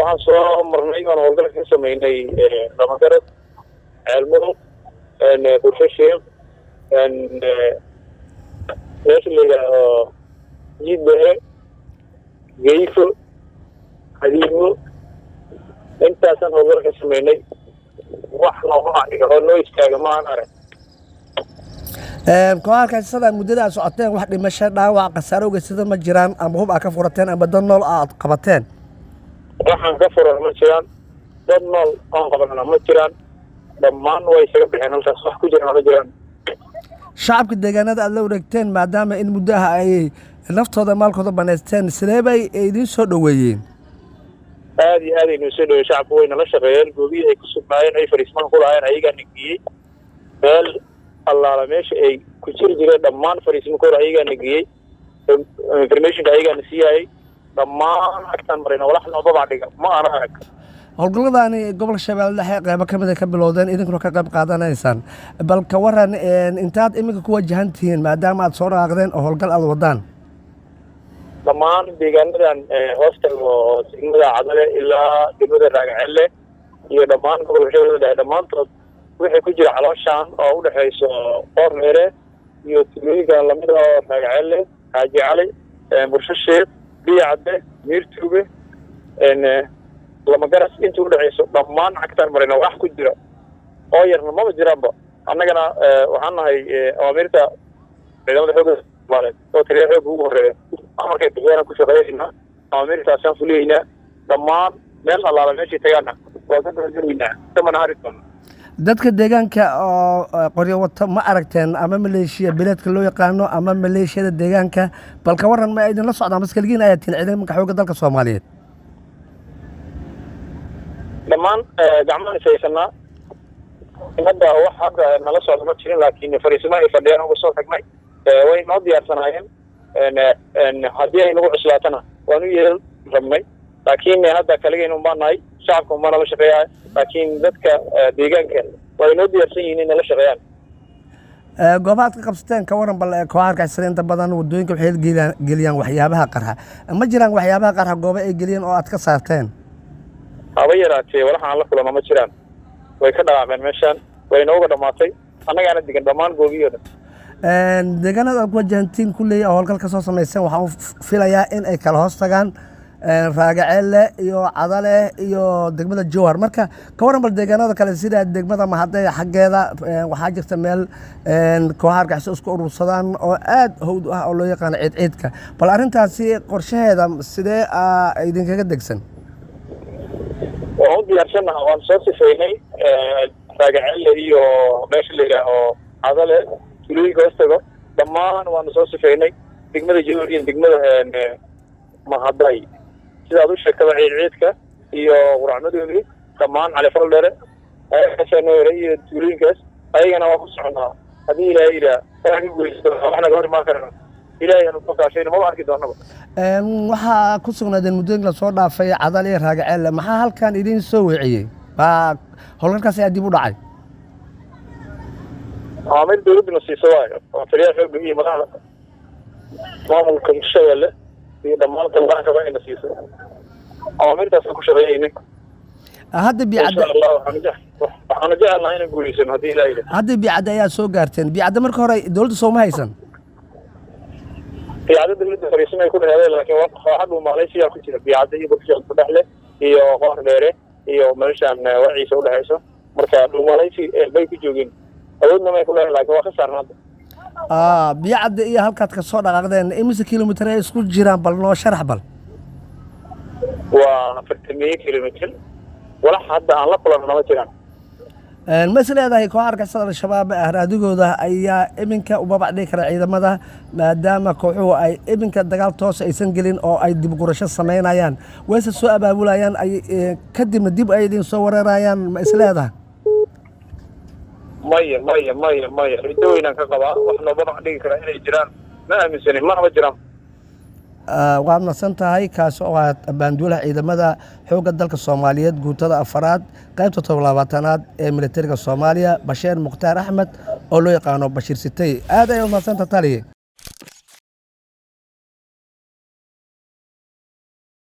Waxaan soo marnay oon howlgal ka sameynay Ramagarad, Ceelmudug, Bursho Sheekh, meesha la yidhaaho Jiidbehe, Geyfo, Hadiimo. Intaasaan howlgal ka sameynay. Wax nooma dhiga oo noo istaaga ma aan arag. Kooxaha argagixisada muddada aad socoteen wax dhimasho, dhaawac, khasaaro ugeysada ma jiraan, ama hub aad ka furateen ama dad nool aad qabateen? Waxaan ka furan ma jiraan, dad nool oon qabanana ma jiraan. Dhammaan way isaga baxeen halkaas, wax ku jirana ma jiraan. Shacabka deegaanada aad la wareegteen, maadaama in muddo ah ay naftooda maalkooda banaysteen, sidee bay idiin soo dhoweeyeen? Aad iyo aad aynu soo dhowey. Shacabku way nala shaqeeyeen. Goobihii ay ku sugnaayeen, ay fariismaha ku lahaayeen, ayagaana geeyey. Meel allaala meesha ay ku jiri jireen dhammaan fariismakooda ayagaana geeyey, informationka ayagaana siiyayay. Dhammaan agtaan marayna walax noobabaa dhiga ma aana arag. Howlgalladani gobolka Shabeelle Dhexe qeybo ka mid a ka bilowdeen, idinkuna ka qayb qaadanaysaan. Bal ka waran intaad iminka ku wajahan tihiin, maadaama aad soo dhaqaaqdeen oo howlgal aad wadaan? Dhammaan deegaanadan hoostaga oo degmada Cadale ilaa degmada Raagacelle iyo dhammaan gobolka Shabeellada Dhexe dhammaantood, wixii ku jira calooshaan oo udhexayso Qoormeere iyo tuulooyinkan lamida oo Raagacelle, Xaaji Cali, Bursho Sheekh, Biyo Cadde, Miirtuube, Lamagaras, inta udhexayso dhammaan cagtaan marayna. Wax ku jira oo yarna maba jiraanba. Annagana waxaan nahay awaamiirta ciidamada xoogga Soomaaliyeed oo taliya xoogga ugu horreeya amarkay bixiyaan ku shaqeynaynaa, awaamiirtaasaan fuliyeynaa. Dhammaan meel allaala meeshay tagaana waa ka dabagelaynaa, kamana hari doona. Dadka deegaanka oo qoryo wata ma aragteen, ama maleeshiya bileedka loo yaqaano ama maleeshiyada deegaanka? Bal ka waran, ma idinla socdaan bas keligiin ayaa tihiin ciidanka xoogga dalka Soomaaliyeed? Dhammaan gacmahan is haysanaa. Hadda wax hadda nala socda ma jirin, laakiin fariisimo ay fadhiyaan uga soo tagnay, way noo diyaarsanaayeen. Haddii ay nagu cuslaatana waan u yeelan rabnay, laakiin hadda kaligeen un baan nahay, shacabka unbaa nala shaqeeyaa, laakiin dadka deegaanka waa inoo diyaarsan yihiin in nala shaqeeyaan. Goobaha aad ka qabsateen ka waran bal. Kooxaha argagixisada inta badan waddooyinka waxay geliyaan waxyaabaha qarxa. Ma jiraan waxyaabaha qarxa goobo ay geliyeen oo aad ka saarteen? Haba yaraatee, walaxa aan la kulano ma jiraan. Way ka dhaqaaqeen meeshaan, way nooga dhamaatay, annagaana degan dhammaan goobihii o dhan. Deegaanada aad ku wajahantiin kulley oo howlgal ka soo samayseen, waxaan u filayaa in ay kala hoos tagaan Raagaceelle iyo Cadale iyo degmada Jowhar. Marka ka waran bal deegaanada kale, sida degmada Mahadey xaggeeda, waxaa jirta meel kooxaha argaxiso isku urursadaan oo aad hawd ah oo loo yaqaano Ciidciidka. Bal arrintaasi qorshaheeda sidee idinkaga degsan? Waan u diyaarsannaha, waan soo sifaynay Raagaceelle iyo meesha la yidhaaho Cadale, tulooyinka hoostago dhammaan waanu soo sifaynay, degmada Jowhar iyo degmada Mahaday, sidaad u sheegtaba, Ciidciidka iyo Quracmadoobi, dhammaan Califaldheere ayaasanore iyo tuulooyinkaas ayagana waa ku soconaa. Haddii Ilaahay yidhaah wax ka guulaysto, wax naga hor imaan karana Ilaahay aanu ka kaashayno maba arki doonaba. Waxaa ku sugnaadeen muddooyinka lasoo dhaafay Cadal iyo Raagaceelle. Maxaa halkan idiin soo weeciyey? Baa howlgalkaas ayaa dib u dhacay? Awaamiir dawladduna siiso waayo oo taliyaha xoogga iyo madaxda maamulka Hirshabelle iyo dhammaan qaranka ayna siiso, awaamiirtaasaan ku shaqeeyeynay. Hadda Bicadde Insha Allah waxaanu jecelnahay inaan guulaysano haddii Ilaah yidhaah. Hadda Bicadde ayaa soo gaarteen. Bicadde marka hore dowladda sooma haysan? Biyacadda dawladda fariisin ay ku dheheedeen, laakiin kooxa dhuumaaleysiyaa ku jira Biyacadda iyo Bursha kudhexle iyo Qoor Dheere iyo meeshaan Waciisa udhexayso. Marka dhuumaaleysi bay ku joogeen, awoodna may ku leedahay, laakiin waa ka saarna hadda. Biyacadde iyo halkaad ka soo dhaqaaqdeen imise kilomitir ay isku jiraan? Bal noo sharax bal. Waa 40 kilomitr. Walax hadda aan la kulanno nama jiraan. Ma is leedahay kooxa argixisada Al-Shabaab raadigooda ayaa iminka u babac dhigi kara ciidamada, maadaama kooxuhu ay iminka dagaal toos aysan gelin oo ay dib gurasho samaynayaan, wayse soo abaabulayaan, ay kadibna dib ay idin soo weerarayaan? Ma is leedahay? Maya, maya, maya, maya. Rajo weynaan ka qabaa. Wax noo babac dhigi kara inay jiraan ma aaminsanin, manaba jiraan. Waad mahadsan tahay. Kaasi oo ah baanduulaha ciidamada xoogga dalka Soomaaliyeed, guutada afaraad, qaybta 27aad ee militariga Soomaaliya, Bashiir Mukhtaar Axmed oo loo yaqaano Bashiir Sitey. Aad ayaad mahadsantaha, taliye.